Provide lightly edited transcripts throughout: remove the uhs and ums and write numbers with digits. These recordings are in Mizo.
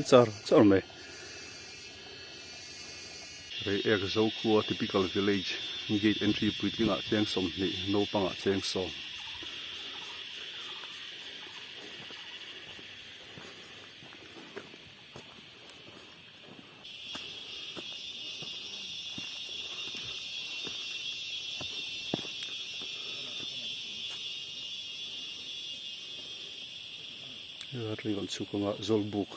char char mai. Reiek Zokhua typical village gate entry puitlingah cheng 20 naupangah cheng 10. Helai kan chhuk anga zawlbuk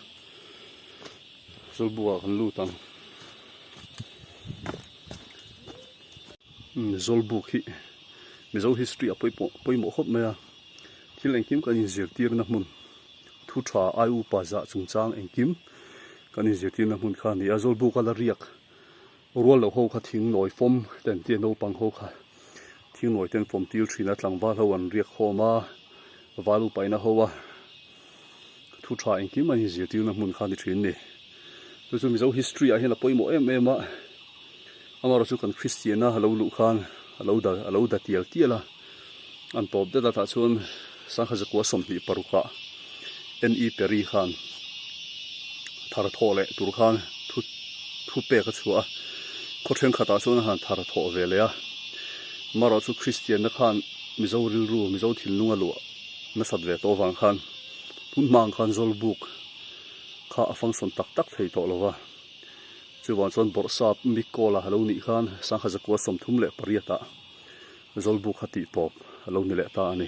zawlbuk ah kan lut ang zawlbuk hi mizo history a pawimawh pawimawh khawp mai a thil engkim kan inzirtir na hmun. Thu tha ai upa zah chungchang engkim kan inzirtirna hmun kha a ni a, Zawlbuka la riak rual loh ho kha thing nawi fawm te an tia naupang ho kha thing nawi te an fawm tir thin a, tlangval ho an riak khawm a, val upa in a ho a, thu tha engkim an inzirtirna hmun kha a ni thin a ni. Chu chu Mizo history ah hian a pawimawh em em a, amaherawhchu kan Kristianna a lo luh khan a lo da a lo da tial tial a. An tawp det a tah chuan sangha zakua 26 ah NE Perry khan thar thawh leh tur khan thu thu pek a chhuah a, khaw thenkhatah chuan a han thar thawh ve leh a. Amaherawh chu Kristianna khan Mizo rilru, Mizo thinlung a luah nasat ve tawh avang khan tun hma ang khan Zawlbuk kha a function tak tak thei tawh lo va. Chuvang chuan Bawrhsap Mikawl-a a lo nih khan sangha zakua 38 ah Zawlbuk kha tih tawp a lo ni leh ta a ni.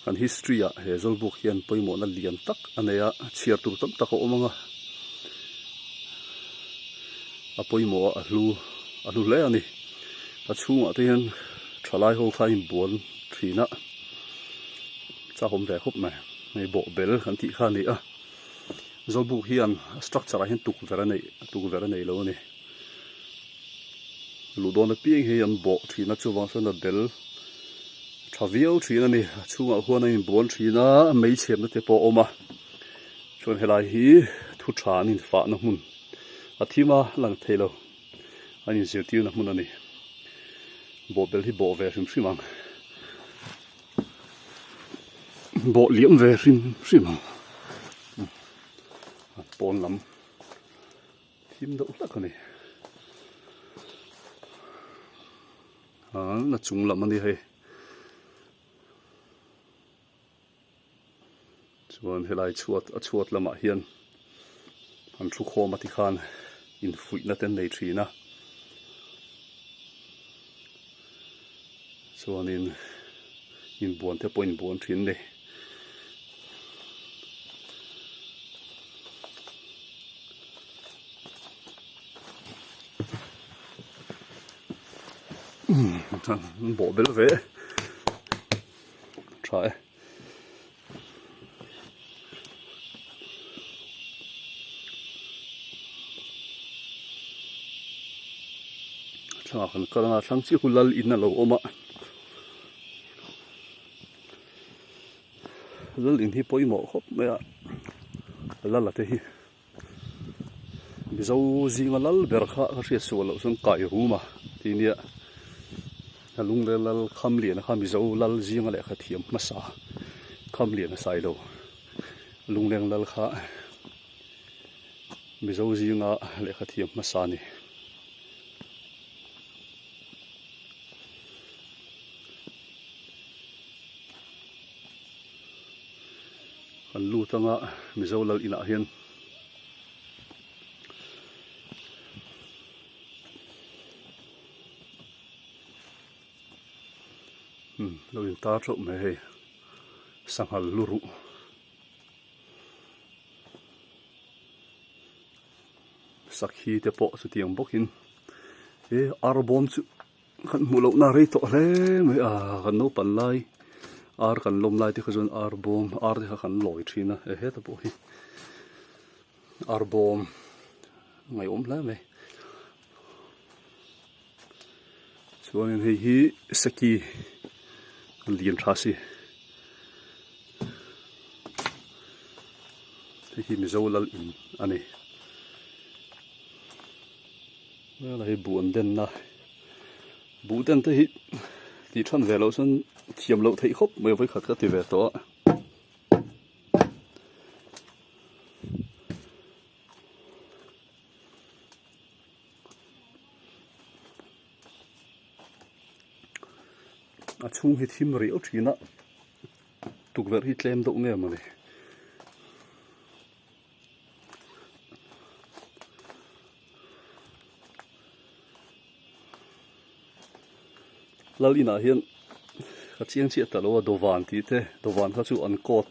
Kan history ah he Zawlbuk hian pawimawhna lian tak a nei a, chhiar tur tam tak a awm ang a, a pawimawh a, a hlu a hlu hle a ni. A chhungah te hian thalai ho kha a inbual thin a, chakawm ve khawp mai, hei bawhbel kan tih kha a ni a. Zawlbuk hian a structure ah hian tukverh a neih tukverh a nei lo a ni. Luh dawn apiang hi an bawh thin a chuvang chuan a bel tha viau thin a ni a chhungah huan a inbuan thin a mei chhiatna te pawh a awm a chuan helai hi thu tha an infahna hmun a thim a lang thei lo an inzirtirna hmun a ni bawh bel hi bawh ve hrim hrim ang bawh liam ve hrim hrim ang pawn lam. Thim deuh hlak a ni. A chung lam a ni hei. Chuan helai chhuat a chhuat lamah hian an thu khawm a tikhan infuihna te an nei thin a. Chuanin inbuan te pawh inbuan thin a ni. Bawh belh ve tha e. Thla kan kal anga thlang chiah khu lal in a lo awm a. Lal in hi pawimawh khawp mai a lal a te hi Mizo zinga lal ber kha ka hriat sual loh chuan kai rum a ti nia a lunglel lal Khamliana kha Mizo lal zinga lehkha thiam hmasa Khamliana Sailo lungleng lal kha Mizo zinga lehkha thiam hmasa a ni. Kan lut anga Mizo lal inah hian umm lo in tar theuh mai hei sanghal lu ruh. Sakhi te pawh chutiang bawkin he arbawm chu kan hmuh loh na rei tawh hle mai a kan naupang lai ar kan lawm lai te kha chuan arbawm ar te kha kan lawi thin a e heta pawh hi arbawm ngaihawm hle mai chuanin hei hi seki lian tha si hei hi mizo lal in a ni helai hi buh an den na buh den te hi tih than ve loh chuan thiam loh theih khawp mai vawikhat ka ti ve tawh a. A chhung hi thim riau thin a, tukverh hi tlem deuh nge mawni. Lal inah hian ka chiang chiah ta lo a dawvan tih te dawvan kha chu an court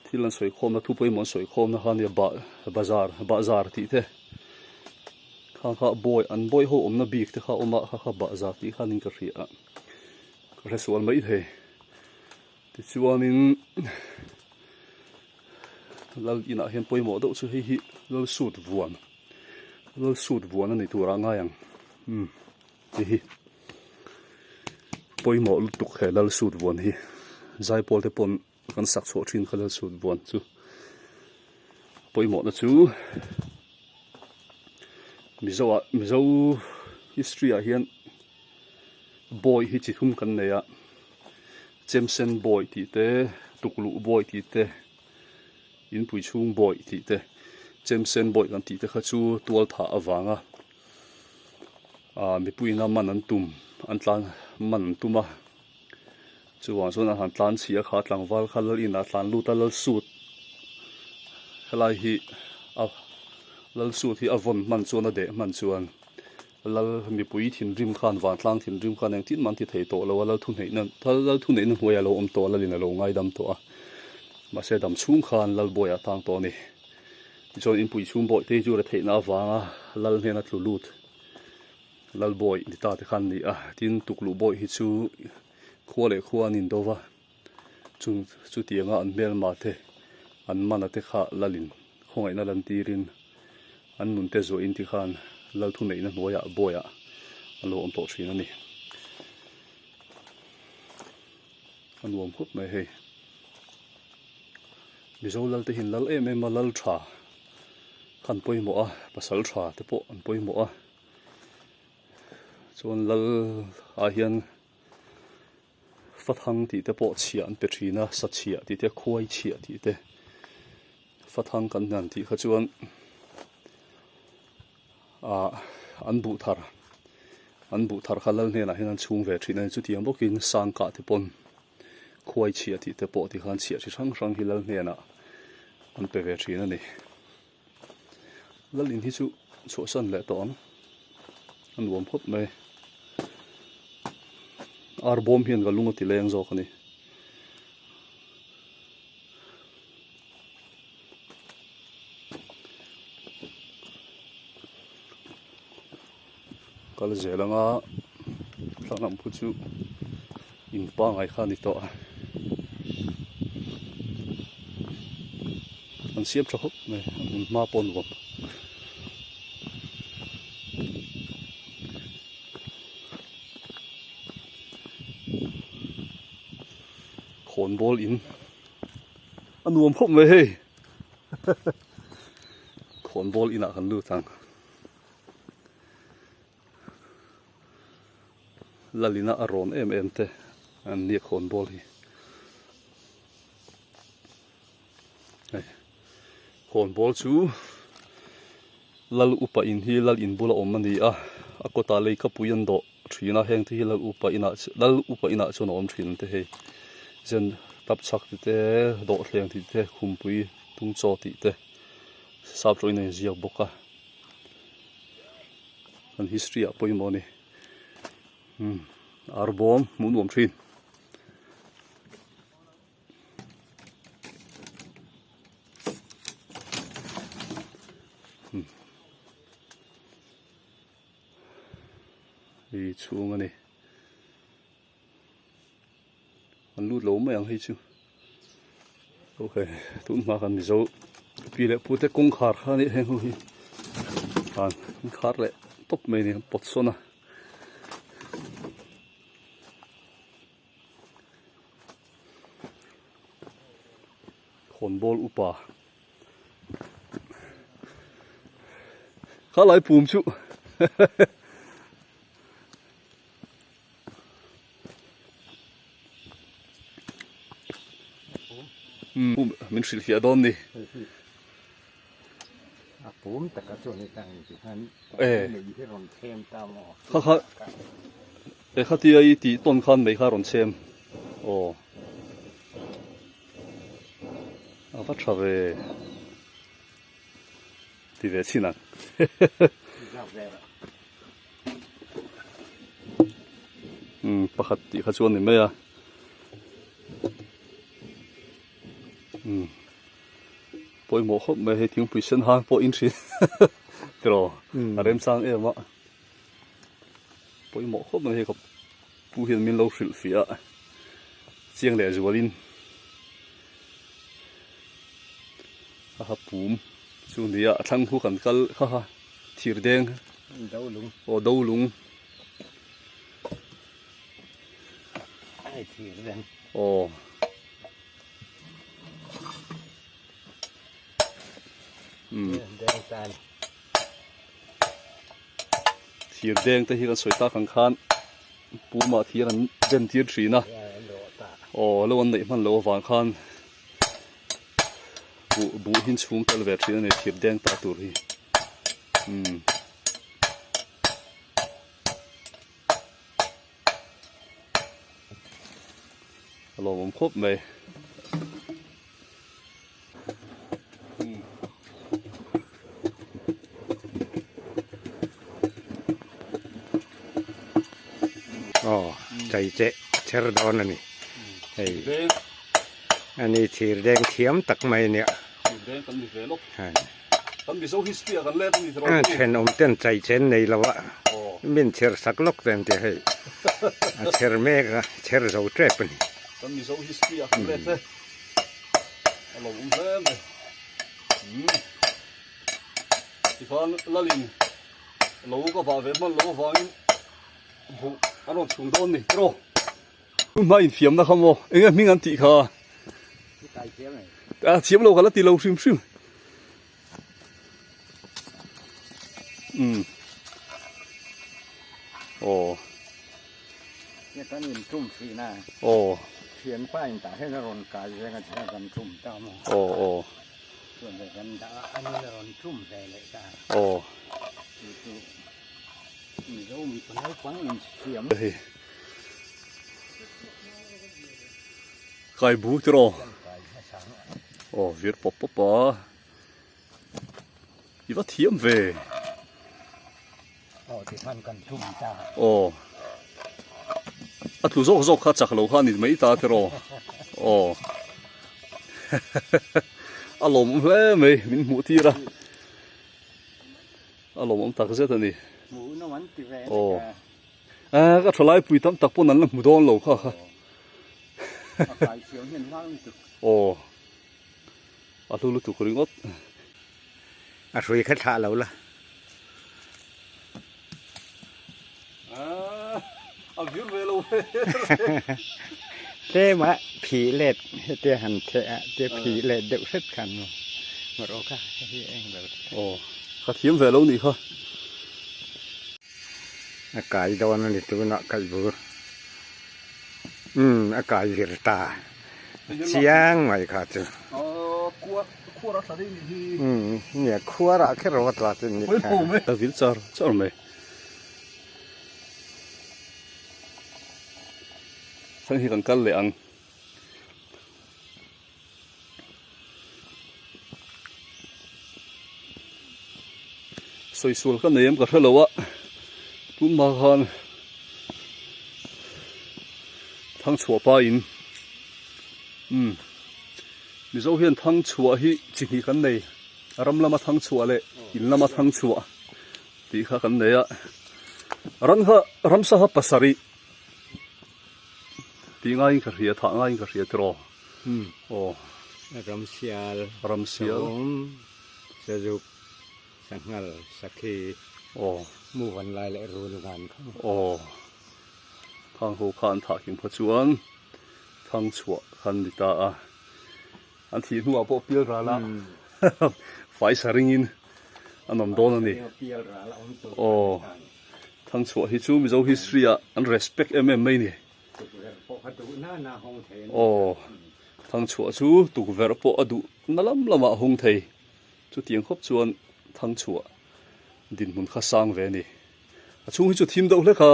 thil an sawi khawmna thu pawimawh an sawi khawmna kha ania bah bazar bahzar tih te kha kha bawi an bawi ho awmna bik te kha a awm a kha kha bahzar tih khanin ka hria a ka hre sual mai thei tichuanin lal inah hian pawimawh deuh chu hei hi lal sut vuan. Lal sut vuan a ni tur ah ngai ang umm ti hi pawimawh lutuk he lal sut vuan hi zaipawl te pawn kan sak chhuah thin kha lal sut vuan chu pawimawh na chu mizo ah mizo history ah hian bawi hi chi thum kan nei a chemsen bawi tih te tukluh bawi tih te. Inpui chhung bawih tih te, chemsen bawih kan tih te kha chu tual thah avanga aah mipuiin a man an tum an tlan man an tum a, chuvang chuan a han tlan chhi a kha tlangval kha lal inah a tlan lut a lal sut helai hi a lal sut hi a vawn hman chuan a deh hman chuan lal mipui thinrim khan vantlang thinrim khan engtin mah an ti thei tawh lo a lal thuneihna lal thuneihna hnuaiah a lo awm tawh a lalin a lo ngaidam tawh a mahse dam chhung khan lal bawiah a tang tawh a ni tichuan inpui chhung bawi te hi chu retheihna avanga lal hnena tlu lut lal bawi ni ta te khan a ni a tin tukluh bawi hi chu khua leh khua an indo va chung chutianga an hmelma te an mana te kha lalin khawngaihna lantirin An nun te zuah in ti khan lal thu neihna hnuaiah bawiah an lo awm tawh thin a ni. A nuam khawp mai hei. Mizo lal te hian lal em em a lal tha kha an pawimawh a, pasal tha te pawh an pawimawh a. Chuan lal ah hian Fathang tih te pawh chhiah an pe thin a, sa chhiah tih te, khuai chhiah tih te, fathang kan hnan tih kha chuan ah an buh thar an buh thar kha lal hnenah hian an chhung ve thin a ni. Chutiang bawkin sangkah te pawn khuai chhiah tih te pawh tikhan chhiah chi hrang hrang hi lal hnenah an pe ve thin a ni. Lal in hi chu chhuahsan leh tawh ang a nuam khawp mai ar bawm hian ka lung a ti leng zawk a ni. Kal zel anga thlang lam khu chu in pangai kha a ni tawh a an siam tha khawp mai a hmun hma pawh a nuam. Khawnbawl in a nuam khawp mai hei khawnbawl inah kan lut ang. Lalina a rawn em em te an nia khawnbawl hi hei khawnbawl chu lal upa in hi lal in bula awm a ni a a kawtah lei ka pui an dawh thin a heng te hi lal upa inah lal upa inah chuan a awm thin te hei zen tapchhak tih te dawhthleng tih te khumpui tung chaw tih te sap tawngin a inziak bawk a. Kan history ah pawimawh a ni umm ar bawm hmuh nuam thin. Hei chhung a ni. An lut lo mai ang hei chu ok tun hma khan mizo pi leh pu te kawngkhar kha a nih heng ho hi khan an khar leh tawp mai a ni an pawt sawn a. Khawnbawl upa kha lai pum chu Min hrilh fiah dawn ni. A pum taka chuan hei tang ti khan Eh. mei hi rawn thlem ta maw? Kha kha. He khatia i tih tawn khan mei kha a rawn chhem. Aw. A va tha ve. Ti ve chin ang. Umm pakhat tih kha chuan ni mai a. Umm pawimawh khawp mai hei thingpui sen hang pawh in thin tiraw a remchang em a pawimawh khawp mai hei ka pu hian min lo hrilh fiah a chiang leh zualin a ha pum chu ni a a thlang khu kan kal kha kha thir deng aw do lung aw. Thir deng te hi kan sawi tak ang khan pumah thir an den tir thin a aw lo an neih hman loh avang khan buh buh hi an chhung tel ve thin a ni thir deng ta tur hi umm. A lawmawm khawp mai. Aw chai che chher dawn a ni hei ani thir deng thiam tak mai a nia. Thir deng kan ni ve lawk. Kan Mizo history ah kan let a ni tiraw chu. Thenawm ten chai chen nei lo a min chher sak lawk ten tih hei a chher mek a chher zo tep a ni. Kan Mizo history ah kan let e a lo awm hle mai. Tikhan Lalin lo ka vah ve hman loh avangin buh an rawn chhung dawn ni tiraw. Hma infiamna kha maw enge hming an tih kha a thiam lo ka la ti lo hrim hrim um aw kan in tum thin a aw thian pa in tah hian a rawn kai zeng a tihian kan tum ta maw aw aw chuan leh kan dah a an in a rawn tum ve leh ta aw chu chu Mizo mipa naupang infiam. Hei kai bu tiraw aw vir pawp pawp a i va thiam ve aw ti khan kan tum ta aw a tlu zawk zawk kha chak lo kha a ni mai ta tiraw aw a lawmawm hle mai min hmuh tir a. A lawmawm tak zet a ni. Aw. Eh, ka thalai pui tam tak pawn an la hmu dawn lo kha kha. Aw. A hlu lutuk ringawt. A hrui kha thlah lo la. Ah, a vir ve lo ve. Tlem a phih let hetia han theh a tia phih let deuh hret khan maw rawh kha hei eng ber. Aw ka thiam ve lo nih kha. A kai dawn a ni tunah kaih bur. Umm a kai vir ta. Chiang mai kha chu. Aw khuar khuar a tla daih nih hi. Umm nia khuar ah kher a tla chu nih kha. Ka vil char char mai. Thang hi kan kal leh ang. Sawisual ka nei em ka hre lo a, tunhma khan Thangchhuah pa in umm Mizo hian Thangchhuah hi chi hnih kan nei, ram lama Thangchhuah leh in lama Thangchhuah. Tih kha kan nei a, ran kha ramsa kha pasarih tih ngaiin ka hria, thah ngaiin ka hria tiraw? Aw. Ramsial, Ramsial. Savawm, Sazuk, Sanghal, Sakhi, Aw. Muvan lai leh Rul ngan kha. Aw. Thang ho kha an thah kim kha chuan thang chhuah khan ni ta a. An thih hnuah pawh pial ral a fai sa ringin an awm dawn a ni. Aw, Thangchhuah hi chu Mizo history ah an respect em em mai ni. Aw, Thangchhuah chu tukverh pawh a duh na lam lamah a hung thei. Chutiang khawp chuan Thangchhuah dinhmun kha sang ve a ni. A chhung hi chu thim deuh hlek a.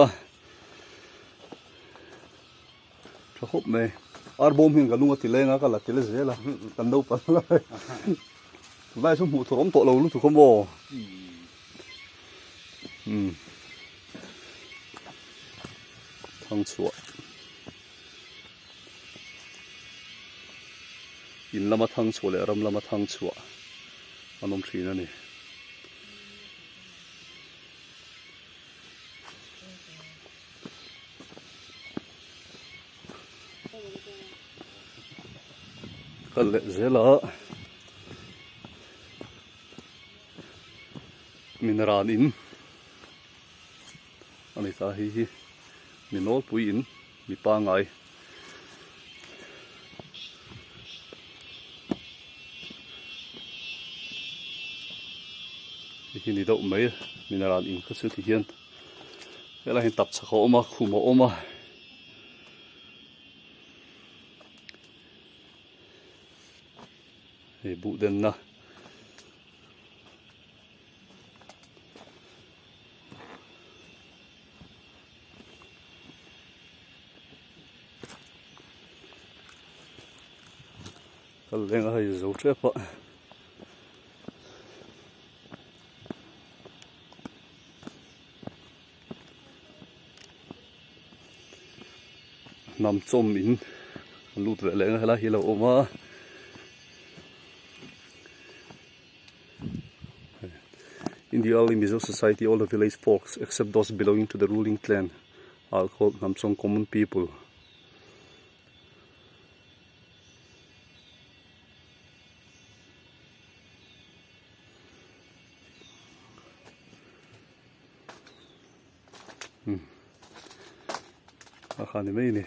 Tha khawp mai. Ar bawm hian ka lung a ti leng a, ka la ti le zel a, kan naupang lai. Tunlai chu hmuh tur awm tawh lo lutuk a maw? Umm. Thangchhuah. In lama thangchhuah leh ram lama thangchhuah an awm thin a ni. Kal leh zel a min ran in a ni ta hei hi mi nawlpui in mi pangai hei hi ni deuh mai min ran in kha chu ti hian. Helai hi tap chak a awm a khum a awm a hei buh denna kal leng a hei zo tep a. Hnam chawm in an lut ve leh ang a helai hi a lo awm a. In the early Mizo society all the village folks except those belonging to the ruling clan are called hnam chawm common people. A kha ni mai a ni.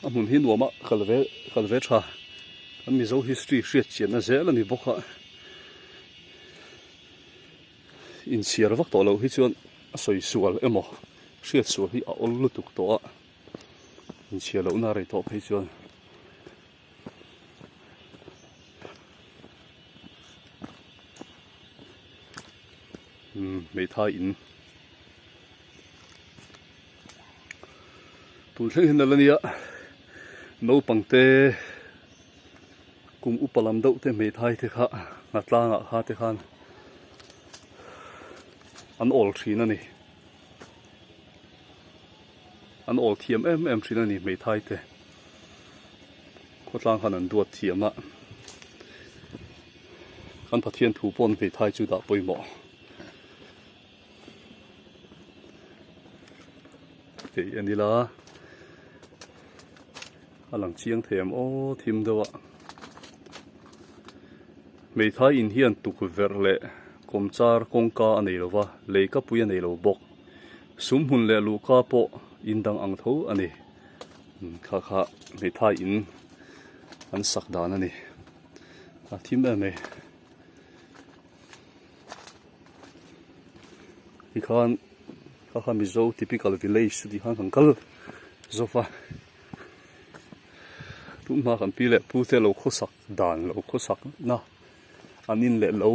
A hmun hi nuam a kal ve kal ve tha kan Mizo history hriat chianna zel a ni bawk a inchhiar vak tawh loh hi chuan a sawi sual emaw hriat sual hi a awl lutuk tawh a. Inchhiar lohna a rei tawh phei chuan umm hmeithai in tun thleng hian a la nia naupang te kum upa lam deuh te hmeithai te kha hnatlangah kha te khan an awl thin a ni. An awl thiam em em thin a ni hmeithai te khawtlang khan an duat thiam a kan Pathian thu pawn hmeithai chu dah pawimawh tih a ni la a lang chiang thei em aw thim deuh a hmeithai in hian tukverh leh kawmchar kawngka a nei lo va lei kapui a nei lo bawk. Sum hmun leh luhka pawh in dang ang tho a ni. Kha kha hmeithai in an sak dan a ni. A thim em mai. Tikhan kha kha Mizo typical village chu tikhan kan kal zawk a. Tunhma kan pi leh pu te lo khawsak dan lo khawsak na an in leh lo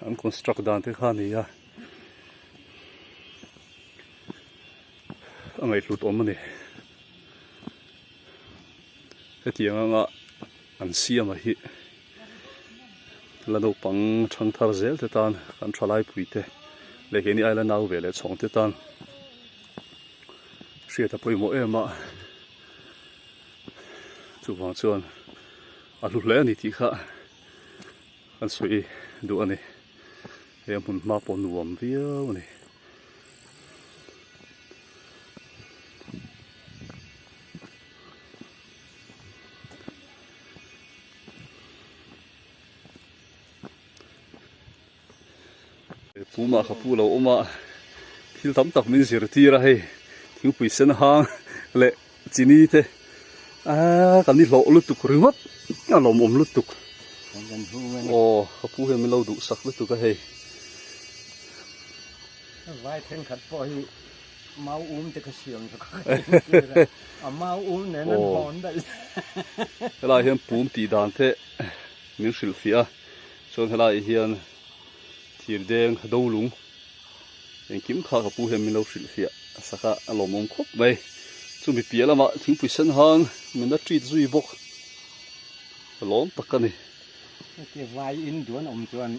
an construct dan te kha a ni a. A ngaihhlut awm a ni. Hetiang anga an siama hi la naupang thang thar zel te tan kan thalai pui te leh keini aila nau ve leh chhawng te tan hriat a pawimawh em a. Chuvang chuan a hlu hle a ni tih kha kan sawi duh a ni. He hmun hma pawh nuam viau a ni. Puma ka pu lo awm a, thil tam tak min zirtir a hei thingpui sen hang leh chini te aaa kan ni hlawh lutuk ringawt a lawmawm lutuk aw ka pu hian min lo duhsak lutuk a hei. Vai thenkhat pawh hi mau um te kha siam chu ka a mau um nen an hawn daih. Helai hian pum tih dan te min hrilhfiah a chuan helai hian. Thirdeng dolung engkim kha ka pu hian min lo hrilhfiah a sak a, a lawmawm khawp mai. Chumi piah lamah thingpui sen hang min la treat zui bawk. Ka lawm tak a ni. Hetia vai in duan awm chuan.